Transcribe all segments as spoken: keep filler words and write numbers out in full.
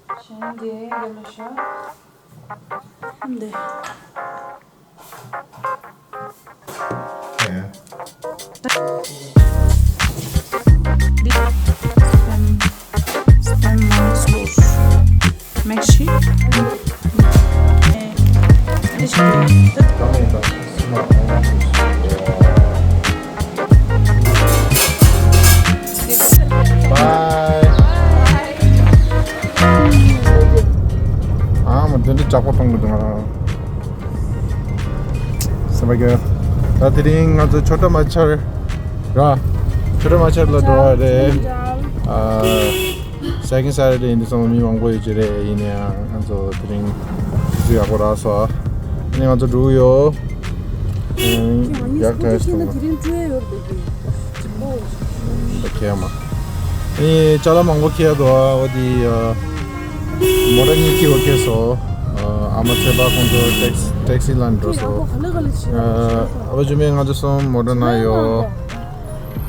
གཞན་དེ་ཡོད་ལ་ཤོག་འདི། ཨེ། འདི་སྤེན་སྤེན་མང་སོ། མེག་ཤི། ཨེ། འདི་ཞིག་འདི། བའི། ཨ་མ་དེ་འདྲ་ཇག་པ་གཏོང་གི་འདུག་ང་རང་སེམས་པ་སྐྱོ། ད་དེ་རིང་ང་ཚོ་ཆོ་འཕྲུལ་མ་འཕྱར་ར། ཆོ་འཕྲུལ་མ་འཕྱར་ལ་འགྲོ་བ་རེད། ཨ། Second Saturday ཡིན་དུས་ཙམ་པ་མི་མང་པོ་ཡོད་ཀྱི་རེད། ཡིན་ནའང་ང་ཚོ་དེ་རིང་དུས་ཚོད་ཡག་པོ་རག་སོང་། ཨ་ནི་ང་ཚོ་འགྲོ་གི་ཡོད། ཨ། ཡག་ཐག་ཆོད་སོང་། ད་ཁྱེད་མ། ཨེ། ཅ་ལག་མང་པོ་ཁྱེར་འདུག་འོ་དེ། ཨ། མོ་ཊ་གཉིས་ཁྱེར་བ་ཁྱེར་སོང་། ཨ། ཨ་མ་ཚེ་དཔག་ཁོང་ཚོ་ཊེག་སི་ཊེག་སི་ལ་འགྲོ་སོང་། ཨ། ཨ་ཕ་ཅོ་མེ་ང་ཚོ་གསུམ་མོ་ཊ་ནང་ཡོད།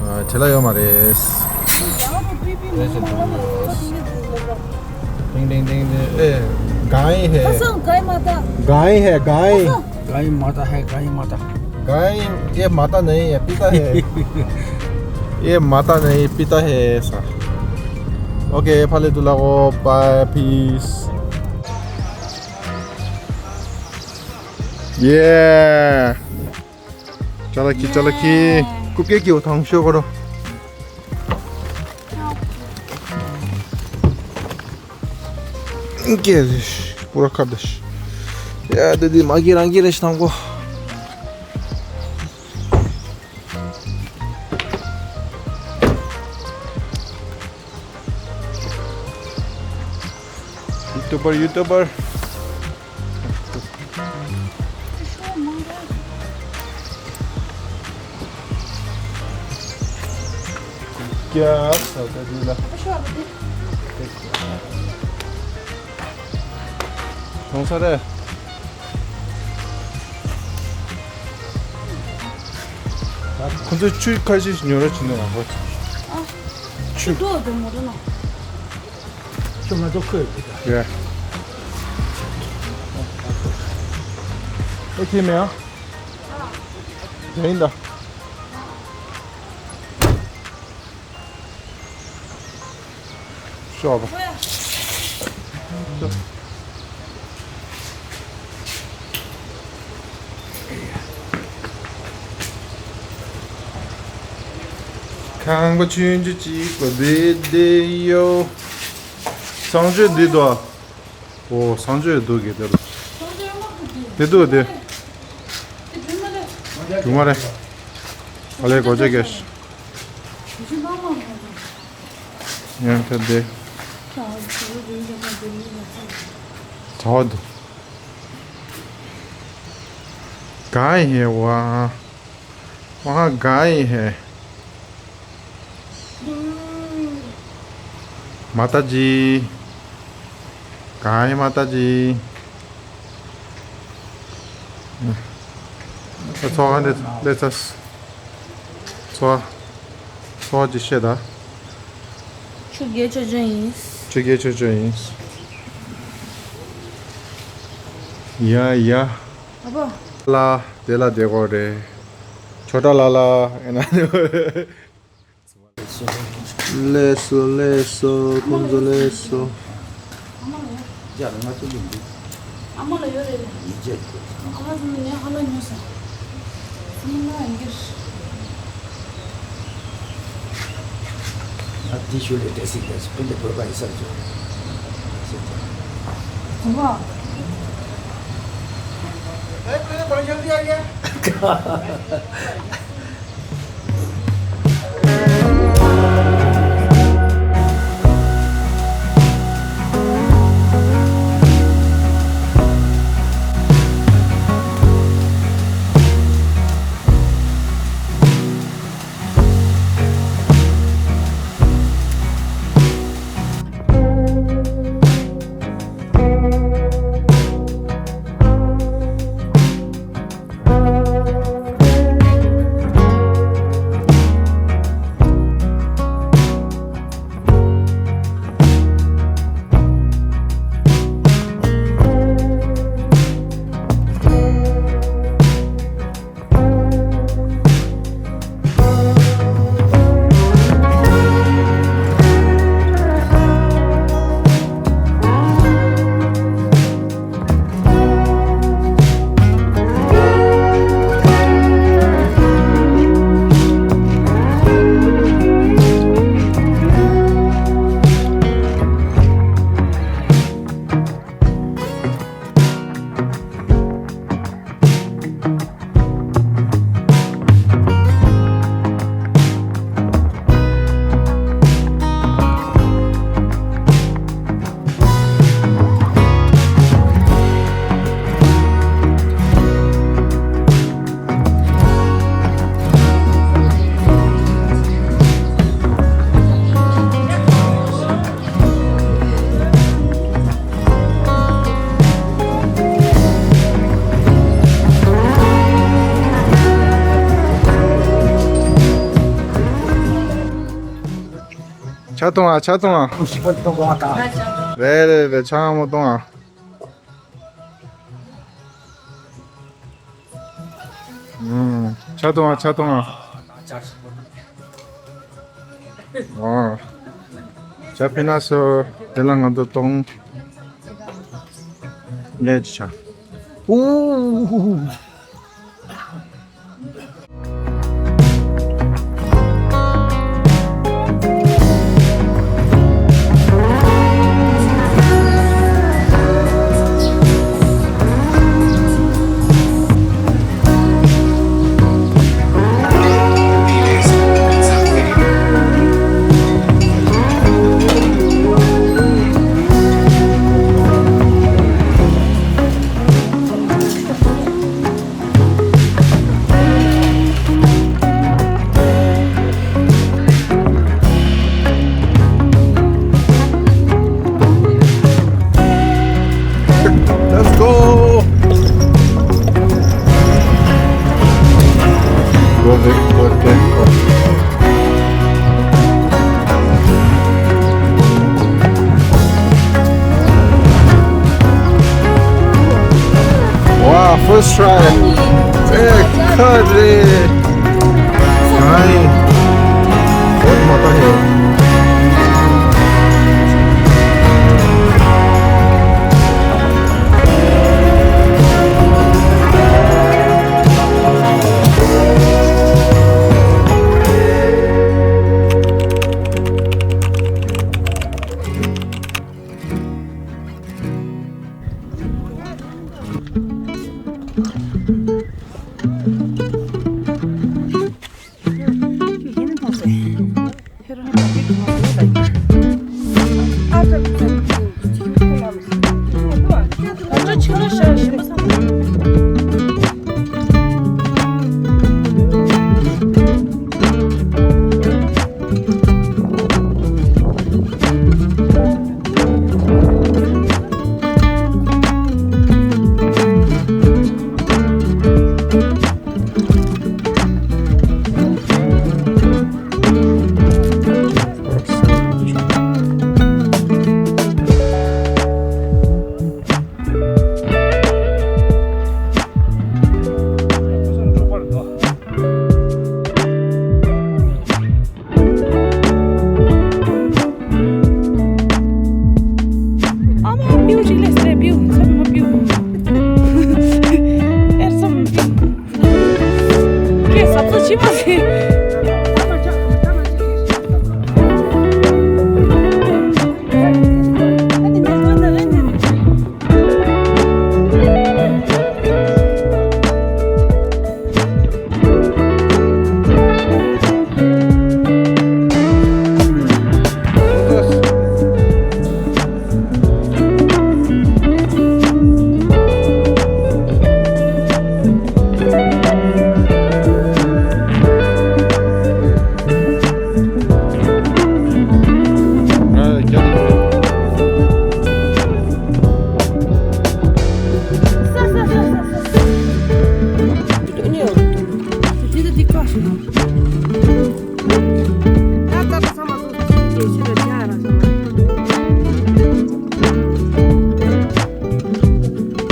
ཨ། བྲེལ་བ་ཡོད་མ་རེད། ཏིང་ཏིང་ཏིང་ཏིང་། ཨེ། गाय है। गाय माता। गाय है गाय। गाय माता है गाय माता। गाय, ये माता नहीं है, पिता है। ये माता नहीं, पिता है ऐसा। OK, ཕ་ལེ་དུ་ལ་གོ། Bye, peace. Yeah. ཅ་ལག་ཁྱེར། ཅ་ལག་ཁྱེར། རྐུབ་བཀྱག་གི་འོ་ཐང་ཤོ་གོ་རོ། ཀྱེ། པུ་ར་ཁ་བརྡ་ཤི། ཡ། དེ་དེ་མ་གི་རང་གི་རེ་ཤི་ཐང་གོ། ཡུ་ཊུབ་པར། ཡུ་ཊུབ་པར། ཀྱ་ས་ད་དུ་ལ། གང་ས་རེད། ཁོ་ཚོས་ཆུ་ཁ་ཤས་ཉོ་ར་བྱིན་ནས་ཡང་ཁོ། ཆུ། ཆུ་ཏོག་དེ་མོ་རེད་ན། ཁྱོད་ང་ཚོ་ཁོས་ཡོད་ད། ཡ། ཨེ་ཁྱེད་མེད་ཨ། ཡིན་ད། ཤོག་པ། ཁང་པ་ཆུང་ཆུང་གཅིག་པ་བེ་དེ་ཡོ། གསང་སྤྱོད་འདི་དོ། ཨོ། གསང་སྤྱོད་འདུག་གི་དེ་རུ། དེ་འདུག་དེ། དེ་མ་རེད། ཨ་ལས་གོ་ཆ་གེ། ཡང་ཁ་བདེ། ཚ་བ་འདུག་གང་ཡིན་བ། वहाँ गाय है। माता जी। गाय माता जी। ཚོགས་ཁང་འདི་སླེབས་ཚར། ཚོགས། ཚོགས་ཀྱི་བཤད་ད། ཆུ་རྒྱལ་ཆོས་ཅན་ཡིན། ཆུ་རྒྱལ་ཆོས་ཅན་ཡིན། ཡ་ཡ། ཨ་ཕ། ལ། དེ་ལ་དེ་གོ་རེད། ཆོ་ཊ་ལ་ལ་ཨེ་ན། ལེ་སོ་ལེ་སོ། ཁོང་ཚོ་ལེ་སོ། རྒྱ་ལ་ང་ཚོ་ཡིན་འདུག་ཨ་མ་ལ་ཡོད་རེད། ཡིན་རྒྱ་ཡིན། ཨ་མ་ཚོ་ནས་ཧ་ལ་ཉོ་ས། ཨ་མ་ལ་ཡིན་གྱི། ང་དེ་ཞུ་ལས་བྲེལ་སྲིད་བྲེལ་སྲིད་སྤུན་ཟླ་བོད་པ་ཡིན་ས་ཚོ། ཟེར་ཏེ། གོ་བ། ཨེ་ཁོས་བང་ཤང་ཡ་ཡ། ཆ་གཏོང་ཨ། ཆ་གཏོང་ཨ། རེད་རེད་རེད། ཆ་མ་གཏོང་ཨ། ཨུམ། ཆ་གཏོང་ཨ། ཆ་གཏོང་ཨ། ཨོ། ཇ་ཕན་ན་སོ། དེ་ལ་ང་ཚོ་གཏོང་། ལས་ཆ། ཨུ། Let's go! Go big, go big. Wow, first try. Hey, cut it. Nice. What mata hai?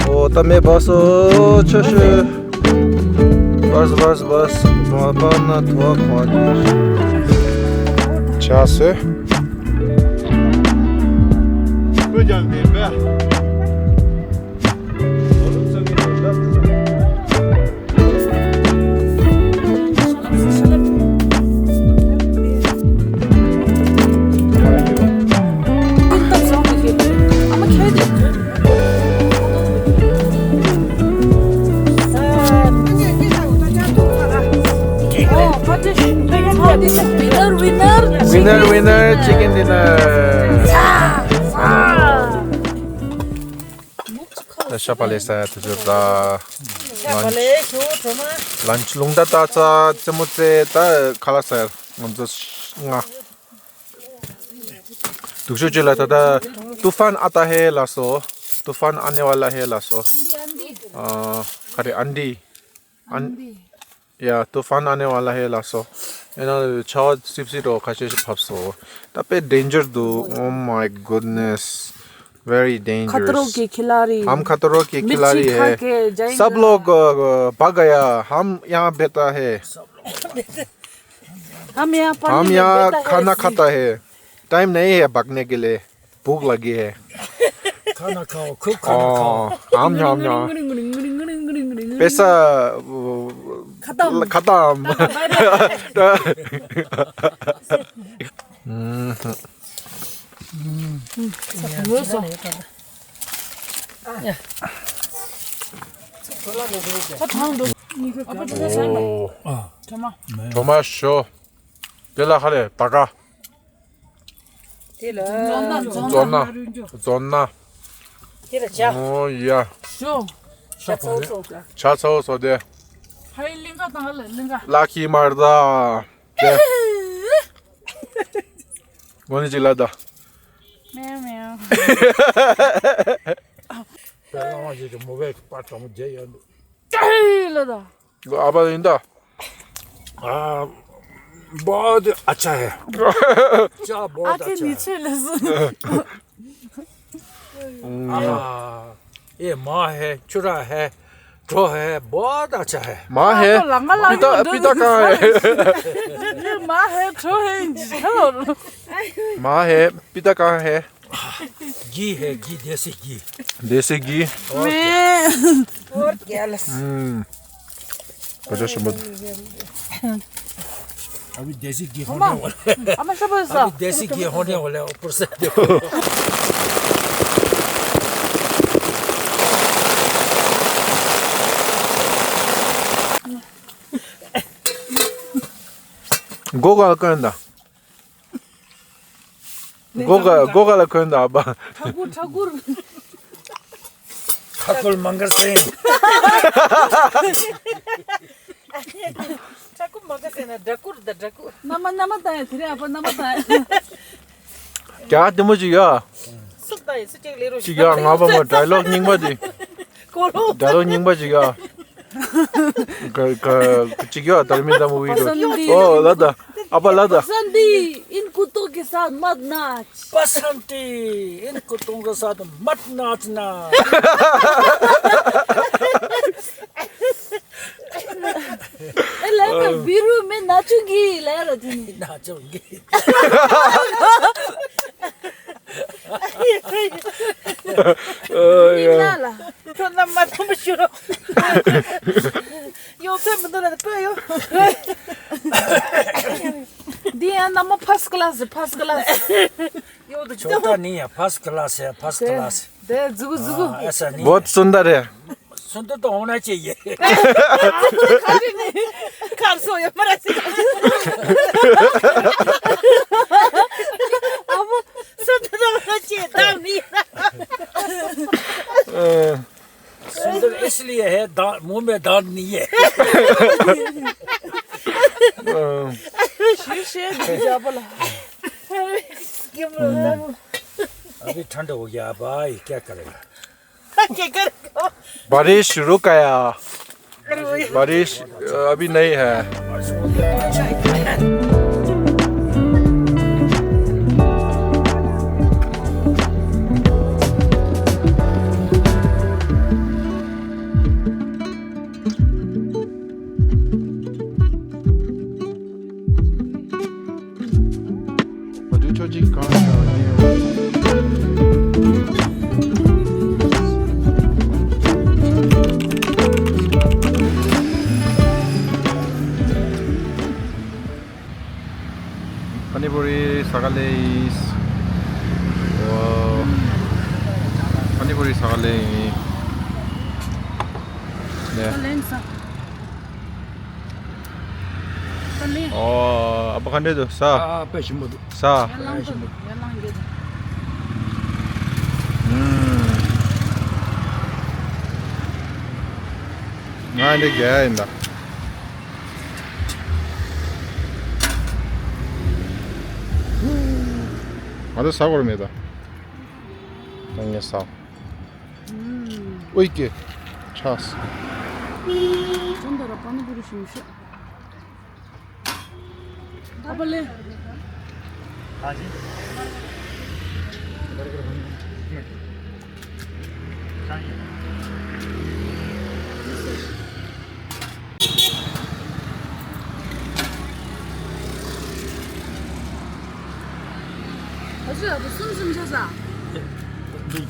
ཨོ། ད་མེ་བ་སོ་ཆ་ཤོད། བར་བར་བར་མ་པ་ན་ཐོ་ཁོ་ཆ་སེ། Winner, winner, chicken dinner. ད་ཤ་པ་ལེ་ས་དུ་ཇོ་ད། ཤ་པ་ལེ་ཞུ་གྲོ་མ། ལན་ཆི་ལུང་ད་ད་ཚ་ཙེ་མོ་ཙེ་ད་ཁ་ལ་ས་ང་ཚོ་ང་། དུག་ཤོག་ཅི་ལ་ད་ད་ཏུ་ཧྥན་ཨ་ཏ་ཧེ་ལ་སོ། ཏུ་ཧྥན་ཨ་ནེ་ཝ་ལ་ཧེ་ལ་སོ། ཨ་ཁ་རེ་ཨན་ཌི། ཨན། ཡ། ཏུ་ཧྥན་ཨ་ནེ་ཝ་ལ་ཧེ་ལ་སོ། ཨེ་ན་ཆར་པ་སིབ་སིབ་འདྲ་བོ་ཁ་ཤས་ཤིག་བབས་སོང་། ད་དཔེ་danger འདུག Oh my goodness. Very dangerous. खतरों के खिलाड़ी। हम खतरों के खिलाड़ी है। सब लोग, अ, भाग गया। हम यहाँ बैठा है। हम यहाँ पानी हम में यहाँ बैठा है। खाना खाता है। टाइम नहीं है भागने के लिए। भूख लगी है। खाना खाओ, खूब खाना खाओ। हाँ, हम यहाँ, हम यहाँ। पैसा, अ, खत्म। खत्म। हम्म। ཨོ། གྲོ་མ་ཞོ། དེ་ལ་ཧ་ལས་ད་ག་མཛོ་སྣ། མཛོ་སྣ། དེ་ལ་ཇ། ཨོ་ཡ། ཇ་ཚ་བོ་བཟོ་དེ། ལྷ་ཡི་གླིང་ག་དང་ལ་གླིང་ག་ལ་ཁི་མར་ད། དེ། ངོ་ནི་ཅིག་ལ་ད། མེའོ་མེའོ། བླ་མ་ཞིག་གི་མོ་བས་པ་གྲོང་རྒྱལ་ཡོད་འདུག་ལ་ད། ཨ་ཕ་ཡིན་ད། ཨ། बहुत अच्छा है। ཅ་बहुत अच्छा है। ཨ་ཁེ་ནི་ཆོས་ལ་སུ། ཨ། ये माँ है, चूरा है, ड्रो है, बहुत अच्छा है। माँ है। आपको लंगा लंगा पिता, दो पिता कहाँ है? ये माँ है, ड्रो है, हेलो। माँ है, पिता कहाँ है? घी है, घी, देसी घी। देसी घी। मैं और क्या लस। हम्म। पचास शंबर। अभी देसी घी होने वाला है। अम्मा, शंबर सा। अभी देसी घी होने वाला है, ऊपर से देखो। गोगा कंदा। गोगा, गोगा ला कंदा बा। ठाकुर, ठाकुर। ठाकुर मंगल सिंह। ཁྲ་ཁུ་མ་ག་ཟེར་ན་སྦྲ་གུར་དང་སྦྲ་གུར། མནའ་མ་མནའ་མ་བཏང་ཡ། དེ་རིང་ཨ་ཕ་མནའ་མ་བཏང་ཡ། རྒྱ་དེ་མོ་ཅིག་ཡ། སུ་བཏང་ཡ་སུ་གཅིག་ལས་རོགས་ཅིག་ཡ། ང་པ་མོ་ཌའི་ལོག་རྙིང་པ་དེ། ཀོ་ལོ། ཌའི་ལོག་རྙིང་པ་ཅིག་ཡ། ག་ག་ཅིག་ཡ། དར་མི་དམ་བུ་བི་རོ། ཨོ་ལ་ད། ཨ་ཕ་ལ་ད། पसंदी इन कुत्तों के साथ मत नाच। पसंदी इन कुत्तों के साथ मत नाचना। ए, लहरा, बीरू में नाचूंगी, लहरा जी। नाचूंगी। ཨོ་ཡ། ཁྱོད་རྣམ་མ་ཐོན་པ་ཞུ་རོགས། ཡོད་ཚད་མི་འདུག་ལ་ཕོད་ཡོད། འདི་ཡང་མནའ་མ་ཕར་སི་ཀི་ལ་སི། ཕར་སི་ཀི་ལ་སི། ཡོད་དོ་ཅི་छोटा नहीं है, फर्स्ट क्लास है, फर्स्ट क्लास। དེ་ཛུ་གུ་ཛུ་གུ། हाँ, ऐसा नहीं है। बहुत सुंदर है। सुंदर तो होना चाहिए। ཁར་སོ་ཡོད་མ་ར་སི། ཨ་མ། སུ་དེ་ལ་ང་ཅི་བདག་མི་ཡིན། ཨ། सुंदर इसलिए है, दा-, मुंह में दांत नहीं है। ཨ། ཤི་ཤི་ཇ་པ་ལ། अभी ठंड हो गया भाई, क्या करेगा? बारिश रुक गया। बारिश, अ, अभी नहीं है। पानीपुरी सागाले इस। वाह। पानीपुरी सागाले। ले। ཨོ། ཨ་ཕ་ག་འདྲ་འདུག་ས། ཨ་ཕ་ཞིམ་པོ་འདུག་ས། ཡར་ལངས་འདུག་ཡར་ལངས་འདུག་ཨུམ། ང་འདི་རྒྱ་ཡིན་ད། ང་ཚོ་ཟ་དགོས་མེད་ད། ད་ངས་ཟ། ཨུམ། ཨོ་ཡ་ཀེ། ཆགས། ཅུང་ད་ར་པ་ནི་པུ་རི་ཞིམ་ཤོས། पापाले। हाँ जी। हजुर, अब सुन सुन छ सा।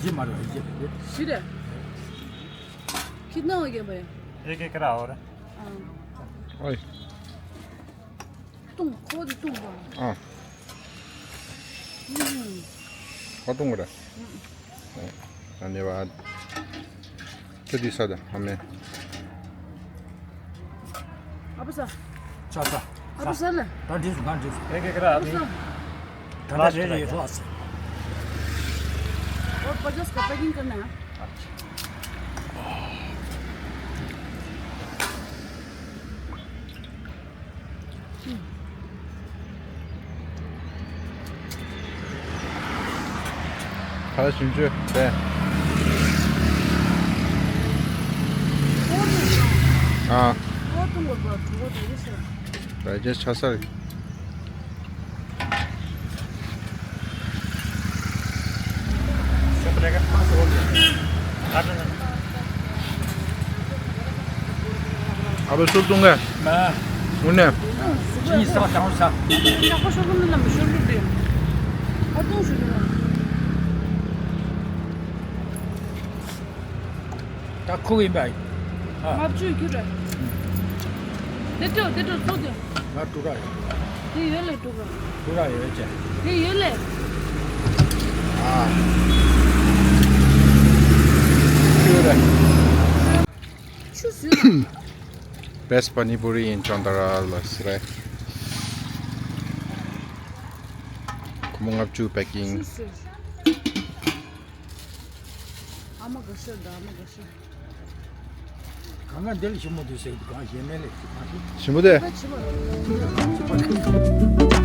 ये मारो, ये। सिरे। कितना हो गया भाई? एक एक रहा और। हाँ। ओए। तुम खुद तुम बा। हाँ। हम्म। और तुम करा। हम्म। धन्यवाद। चलिए सादा हमें। अब सा। चा चा। अब सा ना। गांधी गांधी। एक एक रहा। अब सा। दादा रे रे। और पचास का पैकिंग करना है। ཁ་ཞིམ་ཅོས་དེ། ཨ། ད་རྒྱ་ཆ་ས་རེད། ཨ་བ་སུར་བཏུང་ག་མ། ངུ་ནས། ཅི་ཡིན་ས་དང་ས། ཡག་པོ་ཤོར་གི་མིན་ལ་མི་ཤོར་གི་དེ། ཨ་བཏུང་ཞུ་གི་ལ། ད་ཁུག་ཡིན་པ། ཨ། ལྔ་བཅུ་ཁྱོད་རེད། དེ་སྤྲོད་དེ་སྤྲོད་ཚོ་དེ། ང་དྲུག་ར་ཡོད། དེ་ཡོད་ལེ་དྲུག་ར། དྲུག་ར་ཡོད་ཅེ། དེ་ཡོད་ལེ། ཨ། ཁྱོད་ར། ཆུ་བཟོས། Best Pani Puri in Chandara ལ་ཟེར། ཁོ་མོ་ལྔ་བཅུ་པེ་ཀིང་། ཆུ་བཟོས། ཨ་མ་དགའ་ཤོས་དང་ཨ་མ་དགའ་ཤོས། གང་ག་འདིར་ཞིམ་མོ་འདུག་ཟེར་གི་འདུག་གང་ཞེ་མེད་ལས་ཀྱི་གང་ཞིག་ཞིམ་པོ་དེ། ད་ཕྱི་མ་ཕྱི་མ།